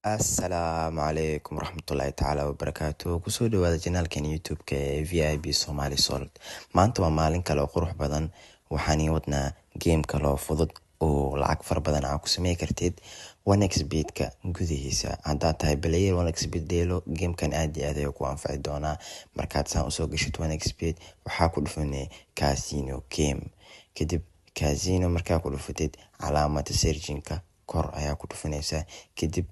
Assalaamu calaykum waraxmatullaahi tacaala wabarakaatu. Kusoo dhawaada channelkan YouTube-ka ee VIP Somali Solid. Maanta waa maalin kale oo qurux badan. Waxaan ii wadnaa game kale oo fudud oo lacag fara badan aa ku samey kartid 1xBet-ka gudihiisa. Haddaad tahay player 1xBet dheelo, gamekan aad iyo aad ayuu ku anfaci doonaa. Markaad saan usoo gashid 1xBet, waxaa ku dhufanay casino game. Kadib casino markaa ku dhufatid, calaamada searchinka kor ayaa ku dhufanaysaa. Kadib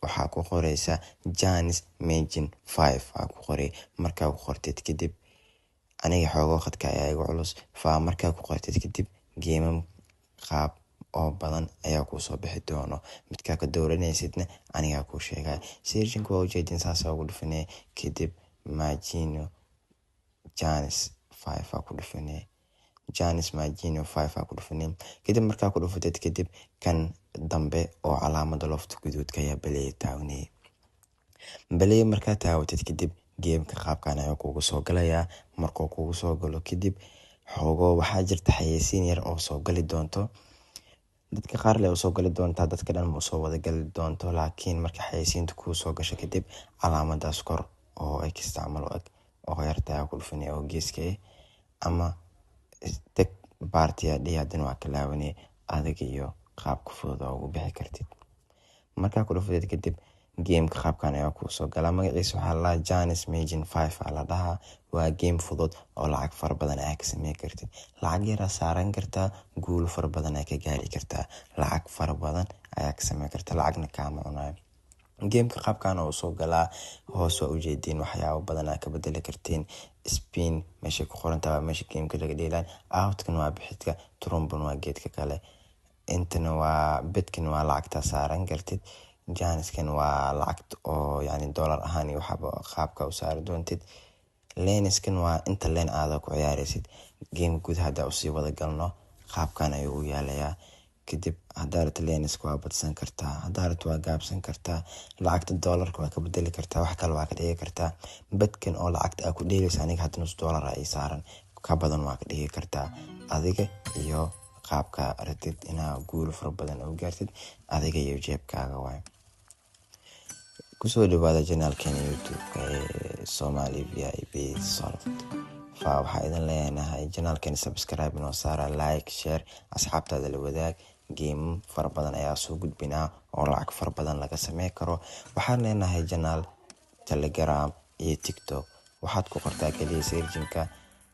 waxaa ku qoreysaa Chance Machine 5 aa ku qoray. Markaa ku qortid kadib, aniga xoogo khadka ayaa igu culus fa. Markaa ku qortid kadib, gamam qaab oo badan ayaa kuusoo bixi doono. Midkaa ka dooranaysidna anigaa kuu sheegay. Searchinka waa ujeedin, saasa ugu dhufanay. Kadib Machine Chance 5 aa ku dhufanay. Chance Machine 5 aa ku dhufanay. Kadib markaa ku dhufatid kadib, kan dambe oo calaamada lofta guduudka ayaa play taawanayay. Play markaa taawatid kadib, gameka qaabkan ayaa kugu soo galayaa. Markuu kugu soo galo kadib, xoogo waxaa jirta xayeysiin yar oo soo gali doonto. Dadka qaar le usoo gali doontaa, dadka dhan ma usoo wada gali doonto. Laakiin marka xayeysiinta kuu soo gasho kadib, calaamadaas kor oo x camal u eg oo yarta ayaa ku dhufanay oo geeska ah, ama third party dhihi, hadana waa ka laabanay adiga iyo qaabka fudud oo ugu bixi kartid. Markaa ku dhufatid kadib, gameka qaabkan ayaa kuusoo galaa. Magaciisa waxaa la dhahaa Chance Machine 5 aa la dhahaa. Waa game fudud oo lacag fara badan ayaa ka samey kartid. Lacag yaraa saaran kartaa, guulo fara badan ayaa ka gaari kartaa, lacag fara badan ayaa ka samey kartaa, lacagna kaama cunayo. Gameka qaabkan oo usoo galaa, hoos waa ujeediin, waxyaabo badan aa ka bedeli kartiin. Spin meeshay ku qorantahay waa meesha gameka laga dheelaan. Outkan waa bixidka, trumban waa geedka kale, intana waa betkan, waa lacagtaa saaran kartid. Chancekan waa lacagta oo yani dollar ahaan iyo waxaba qaabka u saari doontid. Lineskan waa inta line aada ku ciyaareysid. Game gudaha hadaa usii wada galno, qaabkan ayuu u yaalayaa. Kadib hadaa rabto lineska waa badsan kartaa, hadaa rabto waa gaabsan kartaa, lacagta doolarka waa ka bedeli kartaa, wax kale waa ka dhigi kartaa. Betkan oo lacagta aa ku dheeleysa, aniga hadda nus doolar aa ii saaran, ka badan waa ka dhigi kartaa adiga iyo qaabka rabtid inaa guulo fara badan u gaartid, adiga iyo jeebkaaga waay. Kusoo dhawaada channelkeena YouTube-ka ee Somali VIP Solid. Fa waxaa idin leenahay, channelkeena subscribe inoo saara, like, share, asxaabtaada la wadaag. Game fara badan ayaa soo gudbinaa oo lacag fara badan laga samey karo. Waxaan leenahay channel Telegram iyo TikTok. Waxaad ku qortaa kaliya searchinka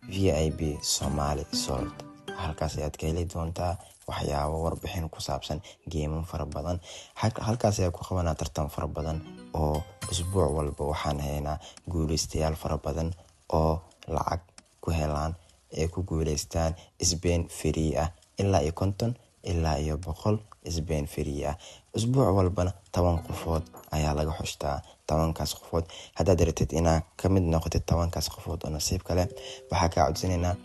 VIP Somali Solid. Halkaas ayaad ka heli doontaa waxyaabo warbixin ku saabsan gamean fara badan. Halkaas ayaa ku qabanaa tartan fara badan oo usbuuc walba. Waxaan haynaa guuleystayaal fara badan oo lacag ku helaan, ee ku guuleystaan spin free ah, ilaa iyo 50 ilaa iyo 100 spin free ah. Usbuuc walbana 10 qofood ayaa laga xushtaa. 10kaas qofood, haddaad rabtid inaad kamid noqotid 10kaas qofood oo nasiib kale, waxaa kaa codsanaynaa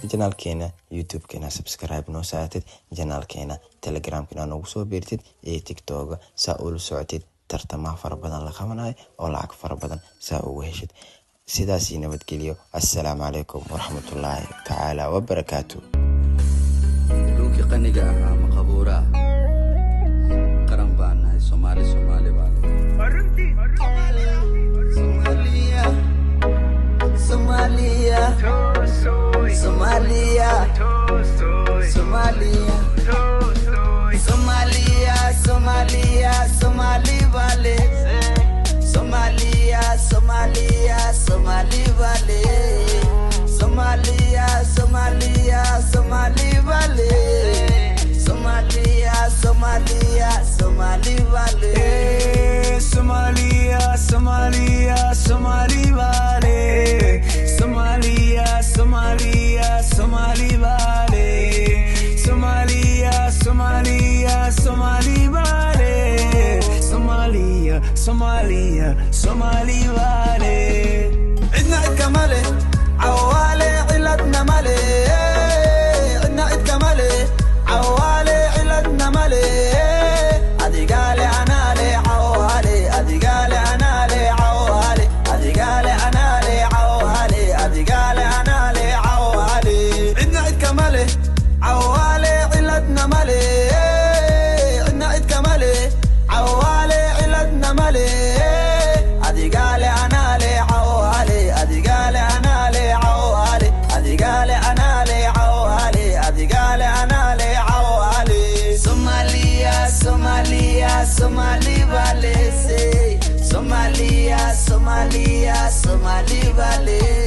channelkeena YouTube-ka inaad subscribe noo saartid, channelkeena Telegramka inaad noogu soo biirtid iyo TikToka, saa ula socotid tartamaha fara badan la qabanayo oo lacag fara badan saa ugu heshid. Sidaasii nabadgeliyo. Assalaamu calaykum waraxmatullaahi tacaala wabarakaatu. Dhulkii qaniga ahaa ma qabuuraa? Qaran baan nahay Soomaali, Soomaali baa leh. Somalia, Somalia, Somalia, Somalia, Somalia, Somalia, Somali Valley, Somalia, Somalia, Somali Valley, Somalia, Somalia, Somali Valley, Somalia, Somalia, Somali Valley. Somalia, Somalia, Somali Valley. Somalia, Somalia, Somali Valley. Somalia, Somalia, Somali Valley. Somalia, Somalia, Somali Valley. Cidna cid kama leh, Cawaale, ciladna male. Cidna cid kama leh, Cawaale, ciladna male. Adigaale anaale, Cawaale, adigaale anaale, Cawaale, adigaale anaale, Cawaale, adigaale anaale, Cawaale. Cidna cid kama leh, Cawaale, ciladna male. Cidna cid kama leh, Cawaale, ciladna. Somali baa leh. Somalia, Somalia, Somali baa leh.